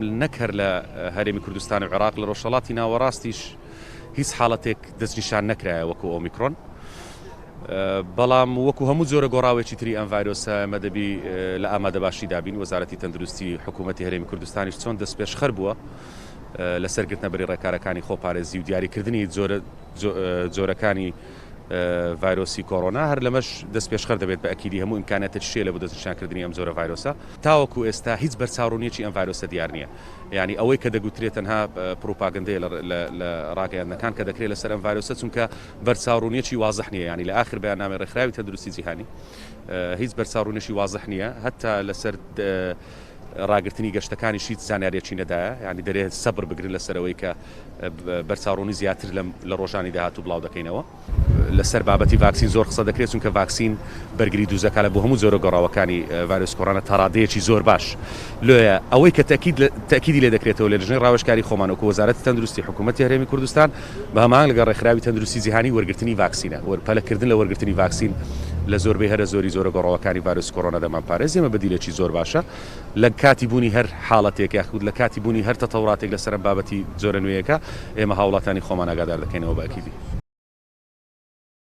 نەک هەر لە هەرێمی کوردستان و عێراق، لە ڕۆژهەڵاتی ناوەڕاستیش هیچ حاڵەتێک دەستنیشان نەکرایە وەکو ئۆمیکرۆن. بەڵام وەکو هەموو جۆرە گۆڕاوێکی تری ئەم ڤایرۆسە ئێمە دەبی لە ئامادەباشیدا بین. وەزارەتی تەندروستی حکوومەتی هەرێمی کوردستانیش چۆن دەستپێشخەر بووە لەسەر گرتنەبەری ڕێکارەکانی خۆپارێزی و دیاریکردنی جۆرەکانی ڤایرۆسی کۆرۆنا، هەر لەمەش دەستپێشخەر دەبێت بە ئەکیدی هەموو ئیمکانیاتێکی هەیە لە بۆ دەستنیشانکردنی ئەم جۆرە ڤایرۆسە. تاوەکو ئێستا هیچ بەرچاوڕوونیەکی ئەم ڤایرۆسە دیار نییە. یانی ئەوەی کە دەگوترێت تەنها پڕوپاگەندەیە لە ڕاگەیاندنەکان کە دەکرێت لەسەر ئەم ڤایرۆسە، چونکە بەرچاوڕوونیەکی وازح نییە. یانی لە ئاخر بەیاننامەی ڕێکخراوی تەندروستی جیهانی هیچ بەرچاوڕوونیەکی وازح نییە، هەتا لەسەر ڕاگرتنی گەشتەکانیش هیچ زانیاریەکی نەدایە. یانی دەرێ سەبر بگرن لەسەر ئەوەی کە بەرچاوڕوونی زیاتر لەم لە ڕۆژانی داهاتوو بڵاو دەکەینەوە. لەسەر بابەتی ڤاکسین زۆر قسە دەکرێت، چونکە ڤاکسین بەرگری دووزەکانە بۆ هەموو جۆرە گۆڕاوەکانی ڤایرۆسی کۆرۆنا تا ڕادەیەکی زۆر باش. لۆیە ئەوەی کە تەئکید تەئکیدی لێ دەکرێتەوە لە لیژنەی ڕاوێژکاری خۆمان وەکو وەزارەتی تەندروستی حکوومەتی هەرێمی کوردستان بە هەماهەنگ لەگەڵ ڕێکخراوی تەندروستی جیهانی وەرگرتنی ڤاکسینە وەر پەلەکردن لە وەرگرتنی ڤاکسین لە زۆربەی هەرە زۆری جۆرە گۆڕاوەکانی ڤایرۆسی کۆرۆنا دەمانپارێزێ ئەمە بەدیلێکی زۆر باشە لە کاتی بوونی هەر حاڵەتێک یاخود لە کاتی بوونی هەر تەتەوراتێک لەسەر ئەم بابەتی جۆرە نوێیەکە ئێمە هاوڵاتانی خۆمان ئاگادار دەکەینەوە بە ئەکیدی.